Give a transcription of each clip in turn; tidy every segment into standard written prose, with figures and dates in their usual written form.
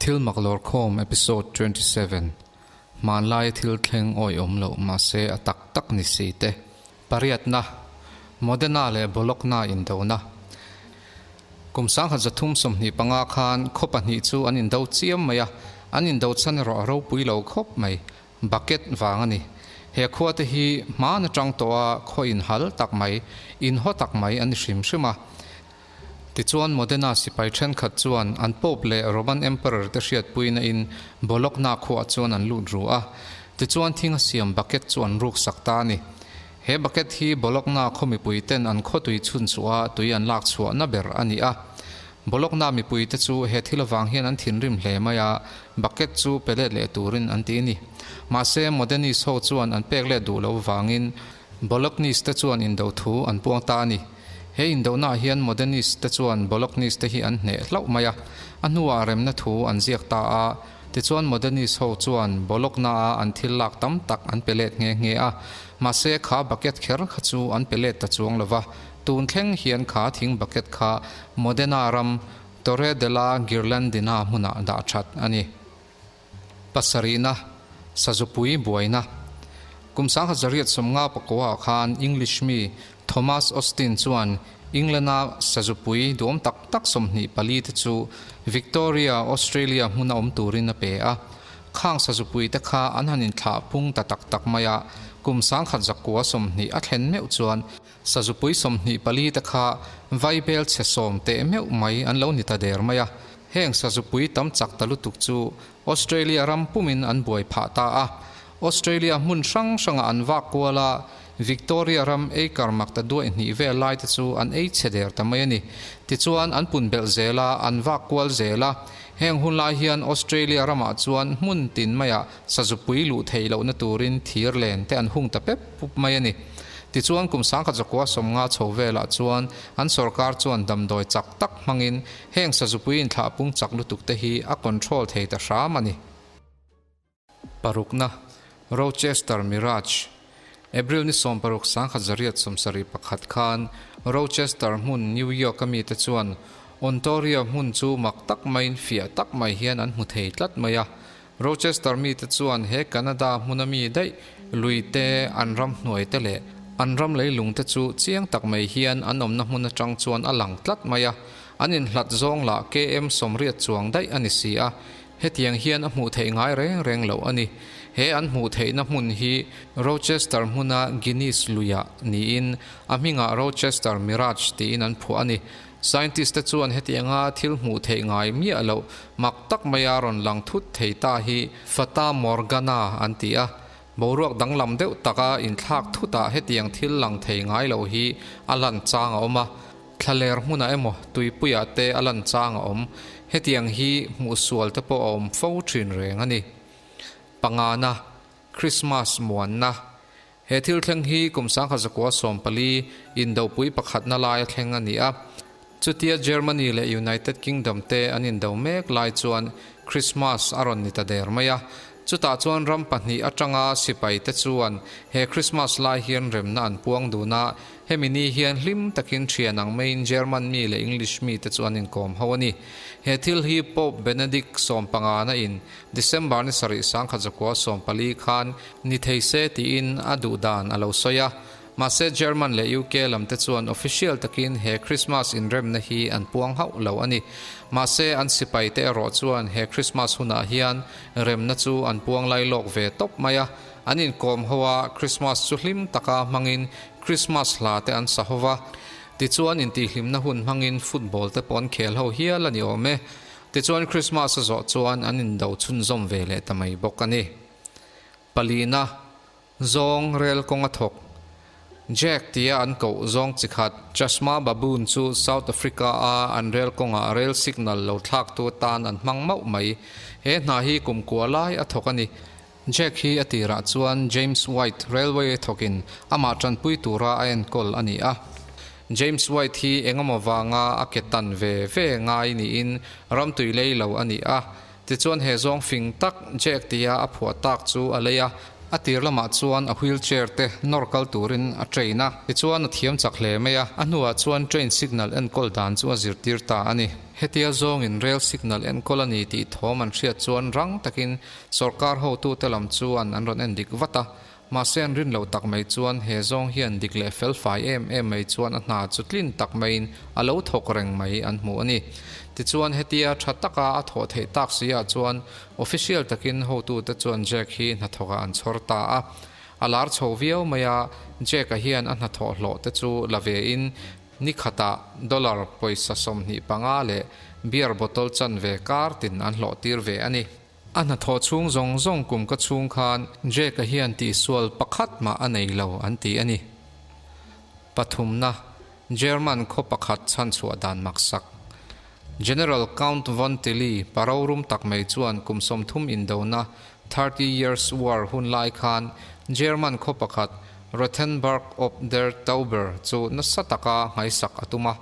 Thil mak lawrkhawm Episode 27, Hmanlaia thil thleng awih awm loh mahse a tak tak ni si te. Pariatna, Modena leh Bologna indona. Kum 1325 khan khaw pahnih chu an indo chiam mai a, an indo chhan erawh a ropui lo khawp mai. Bucket vang a ni. He khua te hi hman atang tawh a khaw inhal tak mai, inhaw tak mai an ni hrim hrim a. Tichuan Modena sipai thenkhat chuan an Pope leh Roman Emperor te hriatpuina in Bologna khuaah chuan an lut ru a. Tichuan thing a siam bucket chu an ruk sak ta a ni. He bucket hi Bologna khaw mipui ten an khaw tui chhun chhuah a tui an lak chhuahna ber a ni a. Bologna mipui te chu he thil avang hian an thinrim hle mai a, bucket chu pe let leh turin an ti a ni. Mahse Modenese ho chuan an pek let duh lo vangin Bolognese te chuan indo thu an puang ta a ni. He indohnaah hian Modenese te chuan Bolognese te hi an hneh hlauh mai a, a hnuah remna thu an ziak ta a. Tichuan Modenese ho chuan Bologna-a an thil lak tam tak an pe let nghe nghe a, mahse kha bucket kher kha chu an pe let ta chuang lo va. Tun thleng hian kha thing bucket kha Modena ram Torre della Ghirlandina hmunah dah that a ni. Pasarihna, Sazupui buaina. Kum 1859 khan English mi Thomas Austin chuan England-a sazupui duhawm tak tak 24 te chu Victoria, Australia hmuna awm turin a pe a. Khang sazupui te kha an han inthlah phung ta tak tak mai a, kum 1920 a thlen meuh chuan Sazupui 24 te kha vaibel chhe sawm teh meuh mai an lo ni ta der mai a. Heng sazupui tam chak ta lutuk chu Australia ram pumin an buai phah ta a. Australia hmun hrang hrangah an vak kual a, Victoria ram acre mak ta duaih hnih vel lai te chu an ei chhe der ta mai a ni. Tichuan an pun belh zel a, an vak kual zel a. Heng hun lai hian Australia ramah chuan hmun tin maiah sazupui luh theih lohna turin thir len te an hung ta pep pup mai a ni. Tichuan kum 1950 chho velah chuan an sorkar chuan damdawi chak tak hmangin heng sazupui inthlah pung chak lutuk te hi a control thei ta hram a ni. Parukna, Rochester Mirage, April ni 16 1971 khan Rochester hmun New York a mite chuan Ontario hmun chu mak tak maiin fiah tak mai hian an hmu thei tlat mai a. Rochester mite chuan he Canada hmuna mi daih lui te, an ram hnuai te leh an ram leilung te chu chiang tak mai hian an awmna hmun atang chuan a lang tlat mai a. An inhlat zawng lah KM 80 chuang daih a ni si a. Hetiang hian a hmuh theih ngai reng reng loh a ni. He an hmuh theihna hmun hi Rochester hmuna Guinness luiah niin a hmingah Rochester Mirage tiin an phuah a ni. Scientist te chuan hetianga thil hmuh theih ngai miah loh mak tak maia rawn lang thut thei ta hi Fata Morgana an ti a. Boruak danglam deuh taka inthlak thutah hetiang thil lang thei ngai loh hi a lan chang a awm a. Thlaler hmunah emaw tuipuiah te a lan chang a awm. Hetiang hi hmuh sual te pawh a awm fo thin reng a ni. Pangana, Christmas muanna. He thil thleng hi kum 1914 indopui pakhatna laia thleng a ni a. Chutia Germany leh United Kingdom te an indo mek lai chuan Christmas a rawn ni ta der mai a. Chutah chuan ram pahnih atanga sipai te chuan he Christmas lai hian remna an puang dun a, hemi ni hian hlim takin thian ang maiin German mi leh English mi te chu an inkawm ho a ni. He thil hi Pope Benedict sawmpangana in December ni sarih 1914 khan ni thei se tiin a duh dan a lo sawi a. Mahse German leh UK lam te chuan official takin he Christmas inremna hi an puang hauh lo a ni. Mahse an sipai te erawh chuan he Christmas hunah hian remna chu an puang lai lawk ve tawp mai a. An inkawm ho a, Christmas chu hlim taka hmangin Christmas hla te an sa ho va. Tichuan intihhlimna hun hmangin football te pawh an khel ho hial a ni awm e. Tichuan Christmas a zawh chuan an indo chhunzawm ve leh ta mai bawk a ni. Palina. Zawng rel kawng a thawk. Jack tia an koh zawng chi khat Chashma Baboon chu South Africa a an rel kawngah rail signal lo thlaktu atan an hmang mauh mai. He hna hi kum kua lai a thawk a ni. Jack hi a tirah chuan James White Railway thawkin amah tanpui tura a enkawl a ni a. James White hi engemaw vanga a ke tan ve ve ngai niin ramtui lei lo a ni a. Tichuan he zawng fing tak Jack tia a phuah tak chu a lei a. A tir lamah chuan a wheelchair te nawr kal turin a train a, tichuan a thiam chak hle mai a, a hnuah chuan train signal enkawl dan chu a zirtir ta a ni. Hetia zawngin rail signal enkawl a ni tih thawm an hriat chuan rang takin sawrkar hotute lam chuan an rawn en dik vat a, mahse an rin loh tak mai chuan he zawng hian dik leh fel fai em em mai chuan a hna chu tlin tak maiin a lo thawk reng mai an hmu a ni. Tichuan hetia tha taka a thawh theih tak si ah chuan Official takin hotute chuan Jack hi hnathawkah an chhawr ta a. A lar chho viau mai a, Jack-a hian a hnathawh hlawh te chu la vein ni khatah dollar pawisa 25 leh beer bottle chanve kar tin an hlawh tir ve a ni. A hnathawh chhung zawng zawng kum ka chhung khan Jack-a hian tihsual pakhat mah a nei lo an ti a ni. Pathumna, German khaw pakhat chhanchhuah dan maksak. General Count von Tilly pa rorum tak mai chuan kum 30 indona, Thirty Years War, hun lai khan German khaw pakhat Rothenburg ob der Tauber chu nasa taka nghaisak a tum a.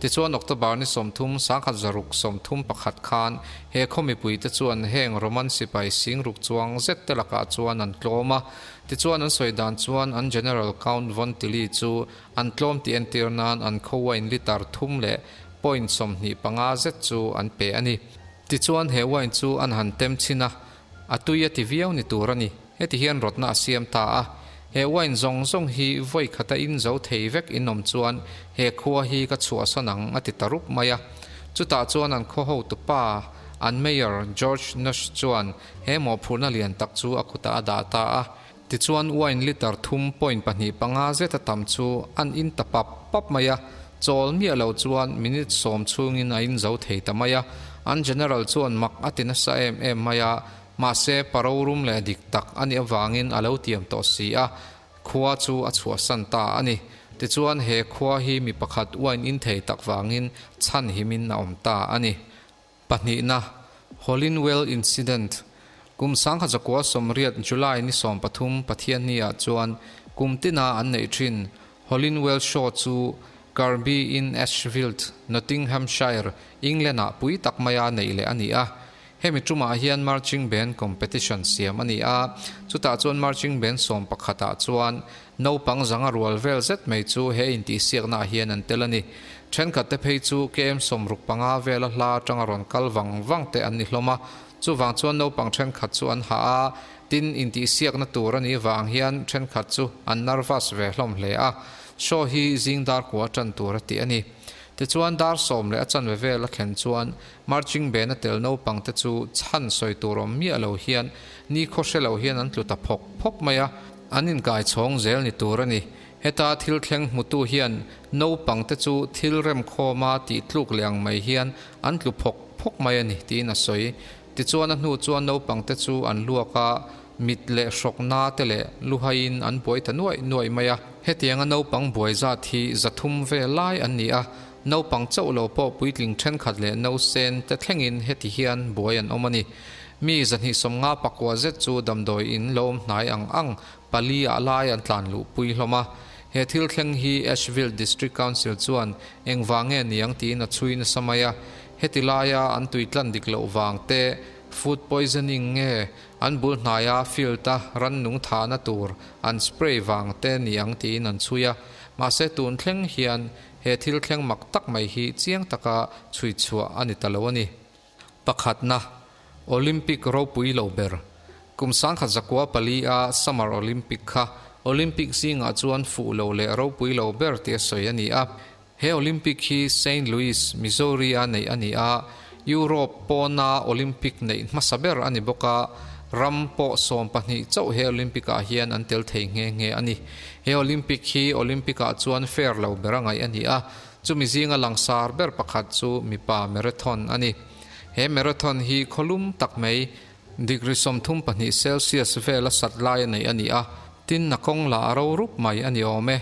Tichuan October ni 30, 1631 khan he khaw mipuite chuan heng Roman sipai singruk chuang zet te lakah chuan an tlawm a. Tichuan an sawi dan chuan an General Count von Tilly chu an tlawm tih entir nan an khaw wine litre thum leh point 25 zet chu an pe a ni. Tichuan he wine chu an han tem chhin a, a tui a ti viau ni tur a ni. Heti hian rawtna a siam ta a, He wine zawng zawng hi vawi khata in zo thei vek in awm chuan he khua hi ka chhuahsan ang a ti ta rup mai a. Chutah chuan an khaw hotupa, an Mayor George Nush chuan he mawhphurhna lian tak chu a kutah a dah ta a. Tichuan wine litre thum point pahnih panga zet a tam chu an in ta pap pap mai a, chawl miah lo chuan minute sawm chhungin a in zo thei ta mai a. An general chuan mak a ti nasa em em mai a, mahse pa rorum leh dik tak a nih avangin a lo tiam tawh si a, khua chu a chhuahsan ta a ni. Tichuan he khua hi mi pakhat wine in thei tak vangin chhan himin a awm ta a ni. Pahnihna, Hollinwell Incident, Kum 1980 July ni 13 Pathianni-ah chuan kum tina an neih thin Hollinwell Show chu Kirby in Ashfield, Nottinghamshire, England-ah pui tak maia neih leh a ni a. Hemi tumah hian Marching Band Competition siam a ni a, chutah chuan Marching Band 11 ah chuan Naupang zanga rual vel zet mai chu he intihsiaknaah hian an tel a ni. Thenkhatte phei chu KM 65 vela hla atanga rawn kal vang vang te an ni hlawm a. Chuvang chuan naupang thenkhat chu an hah a, tin intihsiakna tur a nih vang hian thenkhat chu an nervous ve hlawm hle a. Show hi zing dar kua tan tur a tih a ni. Tichuan dar sawm leh a chanve vel a thlen chuan marching band a tel naupang te chu chhan sawi tur awm miah lo hian nikhaw hre lo hian an tlu ta phawk phawk mai a. An inkai chhawng zel ni tur a ni. Heta thil thleng hmutu hian naupangte chu thil remkhawma tih tluk leh ang mai hian an tlu phawk phawk mai a ni tiin a sawi. Tichuan a hnu chuan naupangte chu an luak a, mit leh hrawkna te leh luhaiin an buai ta nuaih nuaih mai a. Hetianga naupang buai zat hi 300 vel lai an ni a, naupang chauh lo pawh puitling thenkhat leh nausen te thlengin heti hian buai an awm a ni. Mi 250 pakua zet chu damdawi in lo awm hnai ang ang pali ah lai an tlan luh pui hlawm a. He thil thleng hi Asheville District Council chuan engvang nge niang tiin a chhui nasa mai a. Heti laia an tui tlan dik loh vang te, food poisoning nge an bul hnaia field a rannung thahna tur an spray vang te niang tiin an chhui a. Mahse tun thleng hian he thil thleng mak tak mai hi chiang taka chhui chhuah a ni ta lo a ni. Pakhatna, Olympic ropui lo ber. Kum 1904 a Summer Olympic kha Olympic zingah chuan fuh lo leh ropui lo ber tia sawi a ni a. He Olympic hi Saint Louis, Missouri-a neih a ni a, Europe pawna Olympic neih hmasa ber a ni bawk a, ram pawh 12 chauh he Olympic-ah hian an tel thei nghe nghe a ni. He Olympic hi Olympic-ah chuan fair lo ber a ngaih a ni a, Chumi zinga langsar ber pakhat chu mipa marathon a ni. He marathon hi khawlum tak mai, degree 32 Celsius vela sat lai a neih a ni a, tin a kawng lah a ro rup mai a ni awm e.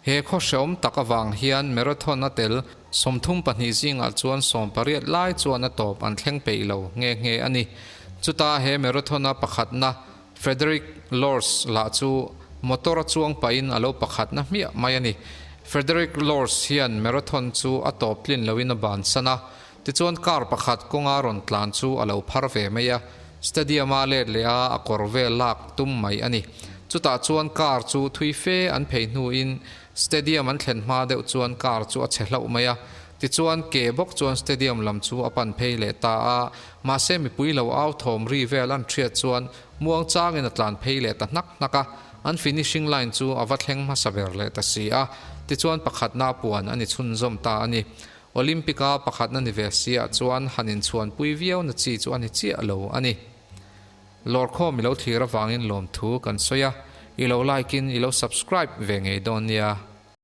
He khaw hrehawm tak avang hian marathon a tel 32 zingah chuan 18 lai chuan a tawp an thleng peih lo nghe nghe a ni. Chuta he marathon a pakhatna Frederick Lors lah chu motor a chuang pahin a lo pakhatna hmiah mai a ni. Frederick Lors hian marathon chu a tawp tlin loin a bansan a, tichuan car pakhat kawnga rawn tlan chu a lo phar ve mai a, stadium-a let leh a a kawr vel lak tum mai a ni. Chutah chuan car chu thui fe an phei hnuin stadium an thlen hma deuh chuan car chu a chhe hlauh mai a. Tichuan ke bawk chuan stadium lam chu a pan phei leh ta a. Mahse mipui lo au thawm ri vel an hriat chuan muang changin a tlan phei leh ta hnak hnak a. An finishing line chu a va thleng hmasa ber leh ta si a. Tichuan pakhatna puan a ni chhunzawm ta a ni. Olympic-a pakhatna ni ve siah chuan han inchhuanpui viau na chi chu a ni chiah lo a ni. Lawrkhawm i lo thlir avangin lawmthu kan sawi a, i lo like in i lo subscribe ve ngei dawn nia.